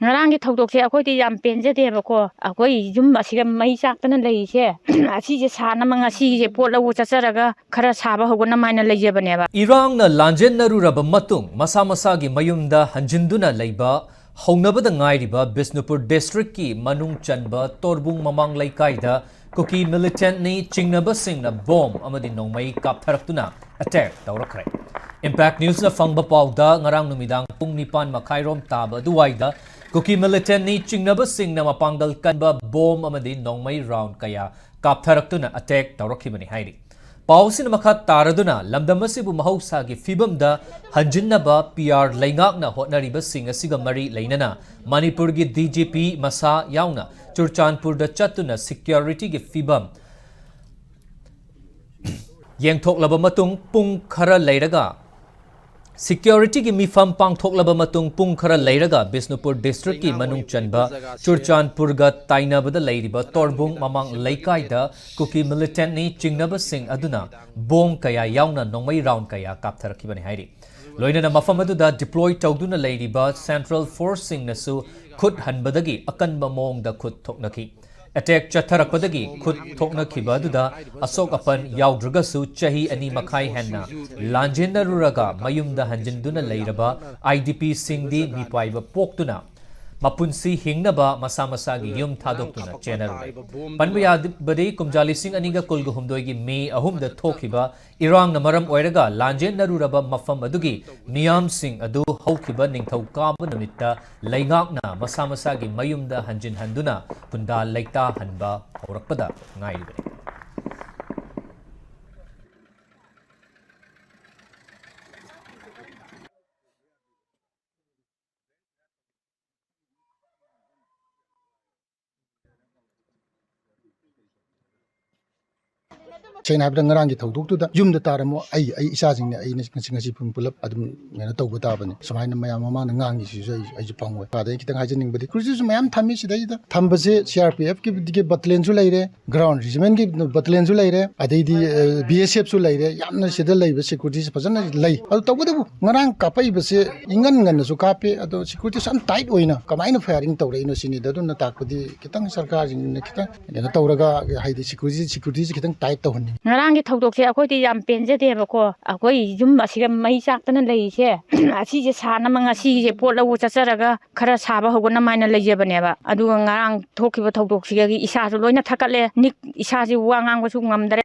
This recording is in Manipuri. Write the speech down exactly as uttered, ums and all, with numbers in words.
ꯉꯔꯥꯡꯒꯤ ꯊꯧꯗꯣꯛꯁꯦ ꯑꯩꯈꯣꯏꯗꯤ ꯌꯥꯝ ꯄꯦꯟꯖꯗꯦꯕꯀꯣ꯫ ꯑꯩꯈꯣꯏ ꯌꯨꯝ ꯑꯁꯤꯒ ꯃꯩ ꯆꯥꯛꯇꯅ ꯂꯩꯔꯤꯁꯦ, ꯑꯁꯤꯁꯦ ꯁꯥꯅꯕ ꯉꯁꯤꯁꯦ ꯄꯣꯠ ꯂꯧꯕ ꯆꯠꯆꯔꯒ ꯈꯔ ꯁꯥꯕ ꯍꯧꯒꯠꯅꯕ ꯍꯥꯏꯅ ꯂꯩꯖꯕꯅꯦꯕ꯫ ꯏꯔꯥꯡꯅ ꯂꯥꯟꯖꯦꯟꯅꯔꯨꯔꯕ ꯃꯇꯨꯡ ꯃꯁꯥ ꯃꯁꯥꯒꯤ ꯃꯌꯨꯝꯗ ꯍꯟꯖꯤꯟꯗꯨꯅ ꯂꯩꯕ ꯍꯧꯅꯕꯗ ꯉꯥꯏꯔꯤꯕ ꯕꯤꯁꯅꯨꯄꯨꯔ ꯗꯤꯁꯇ꯭ꯔꯤꯛꯀꯤ ꯃꯅꯨꯡ ꯆꯟꯕ ꯇꯣꯔꯕꯨꯡ ꯃꯃꯥꯡ ꯂꯩꯀꯥꯏꯗ ꯀꯨꯀꯤ ꯃꯤꯂꯤꯇꯦꯟꯠꯅꯤ ꯆꯤꯡꯅꯕꯁꯤꯡꯅ ꯕꯣꯝ ꯑꯃꯗꯤ ꯅꯣꯡꯃꯩ ꯀꯥꯞꯊꯔꯛꯇꯨꯅ ꯑꯦꯇꯦꯛ ꯇꯧꯔꯛꯈ꯭ꯔꯦ꯫ ꯏꯝꯄꯦꯛ ꯅ꯭ꯌꯨꯁꯅ ꯐꯪꯕ ꯄꯥꯎꯗ ꯉꯔꯥꯡ ꯅꯨꯃꯤꯗꯥꯡ ꯄꯨꯡ ꯅꯤꯄꯥꯟ ꯃꯈꯥꯏꯔꯣꯝ ꯇꯥꯕ ꯑꯗꯨꯋꯥꯏꯗ ꯀꯨꯀꯤ ꯃꯤꯂꯤꯇꯦꯟꯠꯅꯤ ꯆꯤꯡꯅꯕꯁꯤꯡꯅ ꯃꯄꯥꯡꯒꯜ ꯀꯟꯕ ꯕꯣꯝ ꯑꯃꯗꯤ ꯅꯣꯡꯃꯩ ꯔꯥꯎꯟ ꯀꯌꯥ ꯀꯥꯞꯊꯔꯛꯇꯨꯅ ꯑꯦꯇꯦꯛ ꯇꯧꯔꯛꯈꯤꯕꯅꯤ ꯍꯥꯏꯔꯤ꯫ ꯄꯥꯎꯁꯤꯅ ꯃꯈꯥ ꯇꯥꯔꯗꯨꯅ ꯂꯝꯗꯝ ꯑꯁꯤꯕꯨ ꯃꯍꯧꯁꯥꯒꯤ ꯐꯤꯕꯝꯗ ꯍꯟꯖꯤꯟꯅꯕ ꯄꯤ ꯑꯥꯔ ꯂꯩꯉꯥꯛꯅ ꯍꯣꯠꯅꯔꯤꯕꯁꯤꯡ ꯑꯁꯤꯒ ꯃꯔꯤ ꯂꯩꯅꯅ ꯃꯅꯤꯄꯨꯔꯒꯤ ꯗꯤ ꯖꯤ ꯄꯤ ꯃꯁꯥ ꯌꯥꯎꯅ ꯆꯨꯔꯆꯥꯟꯄꯨꯔꯗ ꯆꯠꯇꯨꯅ ꯁꯤꯀ꯭ꯌꯣꯔꯤꯇꯤꯒꯤ ꯐꯤꯕꯝ ꯌꯦꯡꯊꯣꯛꯂꯕ ꯃꯇꯨꯡ ꯄꯨꯡ ꯈꯔ ꯂꯩꯔꯒ ꯁꯤꯀ꯭ꯌꯣꯔꯤꯇꯤꯒꯤ ꯃꯤꯐꯝ ꯄꯥꯡꯊꯣꯛꯂꯕ ꯃꯇꯨꯡ ꯄꯨꯡ ꯈꯔ ꯂꯩꯔꯒ ꯕꯤꯁꯅꯨꯄꯨꯔ ꯗꯤꯁꯇ꯭ꯔꯤꯛꯀꯤ ꯃꯅꯨꯡ ꯆꯟꯕ ꯆꯨꯔꯆꯥꯟꯄꯨꯔꯒ ꯇꯥꯏꯅꯕꯗ ꯂꯩꯔꯤꯕ ꯇꯣꯔꯕꯨꯡ ꯃꯃꯥꯡ ꯂꯩꯀꯥꯏꯗ ꯀꯨꯀꯤ ꯃꯤꯂꯤꯇꯦꯟꯠꯅꯤ ꯆꯤꯡꯅꯕꯁꯤꯡ ꯑꯗꯨꯅ ꯕꯣꯝ ꯀꯌꯥ ꯌꯥꯎꯅ ꯅꯣꯡꯃꯩ ꯔꯥꯎꯟ ꯀꯌꯥ ꯀꯥꯞꯊꯔꯛꯈꯤꯕꯅꯤ ꯍꯥꯏꯔꯤ꯫ ꯂꯣꯏꯅꯅ ꯃꯐꯝ ꯑꯗꯨꯗ ꯗꯤꯄ꯭ꯂꯣꯏ ꯇꯧꯗꯨꯅ ꯂꯩꯔꯤꯕ ꯁꯦꯟꯇ꯭ꯔꯦꯜ ꯐꯣꯔꯁꯁꯤꯡꯅꯁꯨ ꯈꯨꯠ ꯍꯟꯕꯗꯒꯤ ꯑꯀꯟꯕ ꯃꯑꯣꯡꯗ ꯈꯨꯠ ꯊꯣꯛꯅꯈꯤ꯫ ꯑꯦꯇꯦꯛ ꯆꯠꯊꯔꯛꯄꯗꯒꯤ ꯈꯨꯠ ꯊꯣꯛꯅꯈꯤꯕ ꯑꯗꯨꯗ ꯑꯁꯣꯛ ꯑꯄꯟ ꯌꯥꯎꯗ꯭ꯔꯒꯁꯨ ꯆꯍꯤ ꯑꯅꯤ ꯃꯈꯥꯏ ꯍꯦꯟꯅ ꯂꯥꯟꯖꯦꯟꯅꯔꯨꯔꯒ ꯃꯌꯨꯝꯗ ꯍꯟꯖꯤꯟꯗꯨꯅ ꯂꯩꯔꯕ ꯑꯥꯏ ꯗꯤ ꯄꯤꯁꯤꯡꯗꯤ ꯃꯤꯄꯥꯏꯕ ꯄꯣꯛꯇꯨꯅ ꯃꯄꯨꯟꯁꯤ ꯍꯤꯡꯅꯕ ꯃꯁꯥ ꯃꯁꯥꯒꯤ ꯌꯨꯝ ꯊꯥꯗꯣꯛꯇꯨꯅ ꯆꯦꯟꯅꯔꯨꯔꯦ꯫ ꯄꯟꯕ ꯌꯥꯕꯗꯤ ꯀꯨꯝꯖꯥ ꯂꯤꯁꯤꯡ ꯑꯅꯤꯒ ꯀꯨꯟꯒ ꯍꯨꯝꯗꯣꯏꯒꯤ ꯃꯦ ꯑꯍꯨꯝꯗ ꯊꯣꯛꯈꯤꯕ ꯏꯔꯥꯡꯅ ꯃꯔꯝ ꯑꯣꯏꯔꯒ ꯂꯥꯟꯖꯦꯟꯅꯔꯨꯔꯕ ꯃꯐꯝ ꯑꯗꯨꯒꯤ ꯃꯤꯌꯥꯝꯁꯤꯡ ꯑꯗꯨ ꯍꯧꯈꯤꯕ ꯅꯤꯡꯊꯧꯀꯥꯕ ꯅꯨꯃꯤꯠꯇ ꯂꯩꯉꯥꯛꯅ ꯃꯁꯥ ꯃꯁꯥꯒꯤ ꯃꯌꯨꯝꯗ ꯍꯟꯖꯤꯟꯍꯟꯗꯨꯅ ꯈꯨꯟꯗꯥ ꯂꯩꯇꯥꯍꯟꯕ ꯍꯧꯔꯛꯄꯗ ꯉꯥꯏꯔꯤꯕꯅꯤ꯫ ꯁꯦꯡꯅ ꯍꯥꯏꯕꯗ ꯉꯔꯥꯡꯒꯤ ꯊꯧꯗꯣꯛꯇꯨꯗ ꯌꯨꯝꯗ ꯇꯥꯔꯝꯃꯣ, ꯑꯩ ꯑꯩ ꯏꯆꯥꯁꯤꯡꯅꯦ, ꯑꯩꯅ ꯉꯁꯤ ꯉꯁꯤ ꯄꯨꯡ ꯄꯨꯂꯞ ꯑꯗꯨꯝ ꯀꯩꯅꯣ ꯇꯧꯕ ꯇꯥꯕꯅꯤ꯫ ꯁꯨꯃꯥꯏꯅ ꯃꯌꯥꯝ ꯃꯃꯥꯡꯗ ꯉꯥꯡꯉꯤꯁꯤꯁꯨ ꯑꯩ ꯑꯩꯁꯨ ꯐꯪꯉꯣꯏ꯫ ꯑꯗꯩ ꯈꯤꯇꯪ ꯍꯥꯏꯖꯅꯤꯡꯕꯗꯤ ꯁꯦꯀ꯭ꯌꯨꯔꯤꯇꯤꯁꯨ ꯃꯌꯥꯝ ꯊꯝꯃꯤ ꯁꯤꯗꯩꯁꯤꯗ꯫ ꯊꯝꯕꯁꯦ ꯁꯤ ꯑꯥꯔ ꯄꯤ ꯑꯦꯐꯀꯤ ꯕꯇꯥꯂꯤꯌꯟꯁꯨ ꯂꯩꯔꯦ, ꯒ꯭ꯔꯥꯎꯟ ꯔꯦꯖꯤꯃꯦꯟꯒꯤ ꯕꯇꯥꯂꯤꯌꯟꯁꯨ ꯂꯩꯔꯦ, ꯑꯗꯩꯗꯤ ꯕꯤ ꯑꯦꯁ ꯑꯦꯐꯁꯨ ꯂꯩꯔꯦ꯫ ꯌꯥꯝꯅ ꯁꯤꯗ ꯂꯩꯕ ꯁꯦꯀ꯭ꯌꯨꯔꯤꯇꯤꯁꯦ ꯐꯖꯅ ꯂꯩ꯫ ꯑꯗꯨ ꯇꯧꯕꯇꯕꯨ ꯉꯔꯥꯡ ꯀꯥꯞꯄꯛꯏꯕꯁꯦ ꯏꯉꯟ ꯉꯟꯅꯁꯨ ꯀꯥꯞꯄꯦ, ꯑꯗꯣ ꯁꯦꯀ꯭ꯌꯨꯔꯤꯇꯤꯁꯨ ꯌꯥꯝ ꯇꯥꯏꯠ ꯑꯣꯏꯅ ꯀꯃꯥꯏꯅ ꯐꯥꯌꯔꯤꯡ ꯇꯧꯔꯛꯏꯅꯣ ꯁꯤꯅꯤꯗ꯫ ꯑꯗꯨꯅ ꯇꯥꯛꯄꯗꯤ ꯈꯤꯇꯪ ꯁꯔꯀꯥꯔꯁꯤꯡꯅ ꯈꯤꯇꯪ ꯀꯩꯅꯣ ꯇꯧꯔꯒ, ꯍꯥꯏꯗꯤ ꯁꯦꯀ꯭ꯌꯨꯔꯤꯇꯤ, ꯁꯦꯀ꯭ꯌꯨꯔꯤꯇꯤꯁꯦ ꯈꯤꯇꯪ ꯇꯥꯏꯠ ꯇꯧꯍꯟꯅꯤꯡꯉꯤ꯫ ꯉꯔꯥꯡꯒꯤ ꯊꯧꯗꯣꯛꯁꯦ ꯑꯩꯈꯣꯏꯗꯤ ꯌꯥꯝ ꯄꯦꯟꯖꯗꯦꯕꯀꯣ꯫ ꯑꯩꯈꯣꯏ ꯌꯨꯝ ꯑꯁꯤꯒ ꯃꯩ ꯆꯥꯛꯇꯅ ꯂꯩꯔꯤꯁꯦ, ꯑꯁꯤꯁꯦ ꯁꯥꯅꯕ ꯉꯁꯤꯁꯦ ꯄꯣꯠ ꯂꯧꯕ ꯆꯠꯆꯔꯒ ꯈꯔ ꯁꯥꯕ ꯍꯧꯒꯠꯅꯕ ꯍꯥꯏꯅ ꯂꯩꯖꯕꯅꯦꯕ꯫ ꯑꯗꯨꯒ ꯉꯔꯥꯡ ꯊꯣꯛꯈꯤꯕ ꯊꯧꯗꯣꯛꯁꯤꯗꯒꯤ ꯏꯁꯥꯁꯨ ꯂꯣꯏꯅ ꯊꯛꯀꯠꯂꯦ, ꯅꯤꯛ ꯏꯁꯥꯁꯤ ꯋꯥ ꯉꯥꯡꯕꯁꯨ ꯉꯝꯗ꯭ꯔꯦ꯫